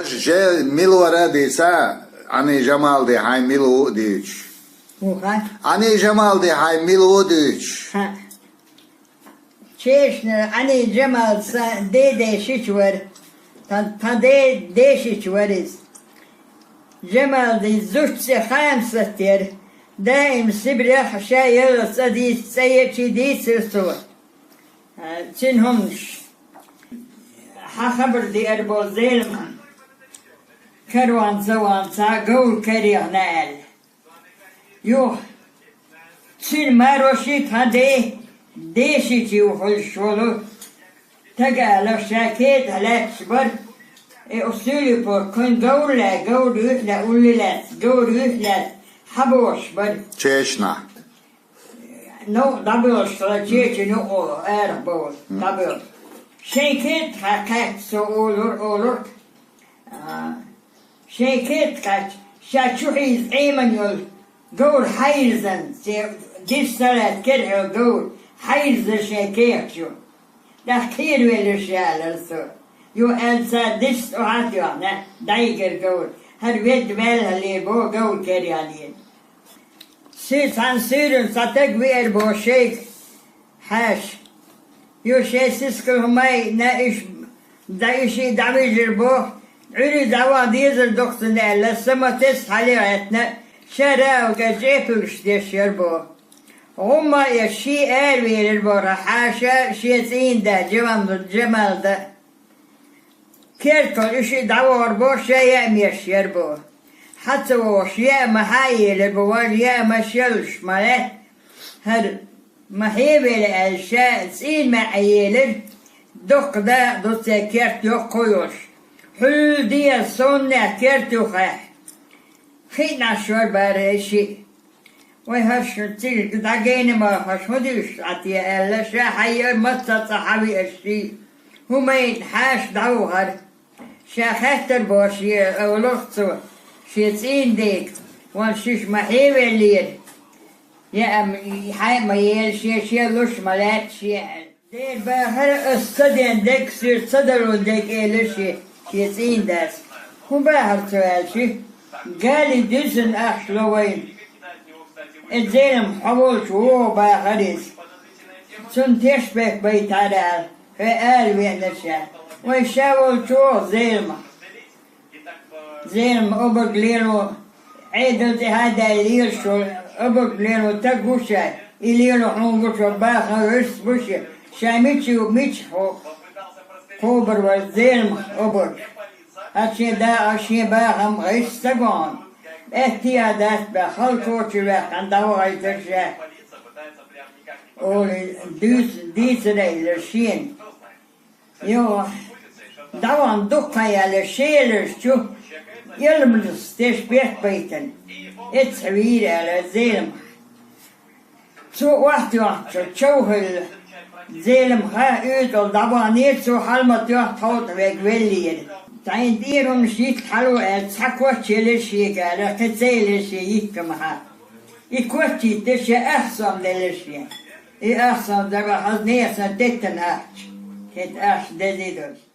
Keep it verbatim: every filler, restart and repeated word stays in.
Же мила вара а дийца, Ӏаний Жамалди хьайн мила ву а дуьйцуш. Муха? Ӏаний Жамалди хьайн мила ву а дуьйцуш. Ха. Чешна Ӏаний Жамалди сан ден дешича вара. Тхан, тхан ден дешича вара иза. Жамалдин зудчун цӀе Хаамсат яра. Даим Сибрехь ша ялх цӀа дийца, цӀа ечи дийцар цо. А, цуьнан хӀуманаш. Хьан хабар деара бо Зелимха. Карван-заван цхьа говр карехна аьлла. Юха. Цуьнан маро ши тхан ден дешича юхалуш волу. Тага алар ша кетӀахь лаьтташ бара. Э, у суьйлипо кхуьнан говр лаьа, говр юьхь лаьа, улли лаьцна, говр юьхь лаьцна, хьан бохуш бара. Чешна. Ну, дӀабоьлхуш хила чечи ну о, арахь бовла, дӀабоьлхуш. Шайн кетӀахь кхаьчча со олура, олура. А, шайн кетӀахь кхаьчча, ша чу хьийза Ӏеман йолу говр хьайрзан, церан диш ца лаьцна кера хьоьгу говр хьайрза шайн кехат чу. ТӀаккха кхеравелира ша, аьлла со. Юха аьлла цара диш тӀе хьа а тоьхна, дӀайигира говр. ХӀара ведда ваьлла хилира боху говр карехна. Си-, цхьана суьйранна цхьа таг веара боху шайга хьаша. Юха шайн сискал хӀума а йиъна, уьш дӀа-, уьш и дӀавижира боху, Ӏуьйре дӀаваха дезар ду-кх цунна аьлла, са ма-тесна хьале а гӀеттина, ша рагӀалгӀа чӀепалгаш деш яра боху. ГӀумма а эцна, шен аравелира боху хьаша шен цӀийнан да, Жамал-, Жамалда. Кертахь уьш и дӀавахара боху, ша яа меш яра боху. Хьан ца вогӀуш, яа ма хьа а елира боху, важа яа ма шеллаш ма лаьтта. ХӀара ма хьевели аьлла, ша цӀийнан маьӀӀе елира, доккха дакъа ду церан керта йоккха йолуш. Хьуьлла деза соннех керта юххехь. Хиъна шуьйра бара и шиъ. Вай хӀара шун цигахь дӀагайна ма хӀорш хӀун дуьйцуш Ӏа те аьлла, ша хьайра мацца цӀа хьан веара ший. ХӀуманна хьаша дӀавахара. Ша хаьттар боху шен олура цо, шен цӀийнан дега, ван шиш ма хьевеллера. Яа ма, хьа а ма ела шен, шен луш ма лаьтта шен. Дера бахара ас ца ден дег, соьца ца далун дег, элира шен, шен цӀийнан дас. ХӀун бахара цо аьлча, гали дуьззина ахча ло вайна. Э, Зелимха, хьо волчу вогӀу бахара иза. Цунна тешнабехк байтахьара аьлла, хӀе ала веана ша. Вай ша волчу вогӀу Зелимха. Зелимха обарг лело, Ӏедал тӀе хьа а даьлла лелаш волу, обарг лело таг ву ша, и лело хьуна гучо бахам гӀирс бу шен, ша мича ю, мича хьо кхобур вара Зелимха обарг. Хьан шен дакъа шен бахам гӀирс ца го хьуна? Аьттия дац баьхна, хала коча ваьккхина дӀавахийтира ша. Олий, дуьйцу, дийцар а йилира шена. Йо, дӀаван дуккха яьлла шелаш чу, Илманас теш бетт байтина. Эцхьа вийра аьлла Зелимха. Цо охьатоьхначу чов хилла. Зелимха уьйтӀал дӀабахнера, цо хьал ма тоьхна тховтӀа вега веллера. Тхайн тӀера хӀумнаш йитта хьало аьлла, цхьа коч елира шега аьлла, кхин ца елира шен йиттамахьа. И коч йиттира шен ахсом делира шен. И ахсом дагахь хаза нехан теттина ахча. ХӀета ахча дезий долуш.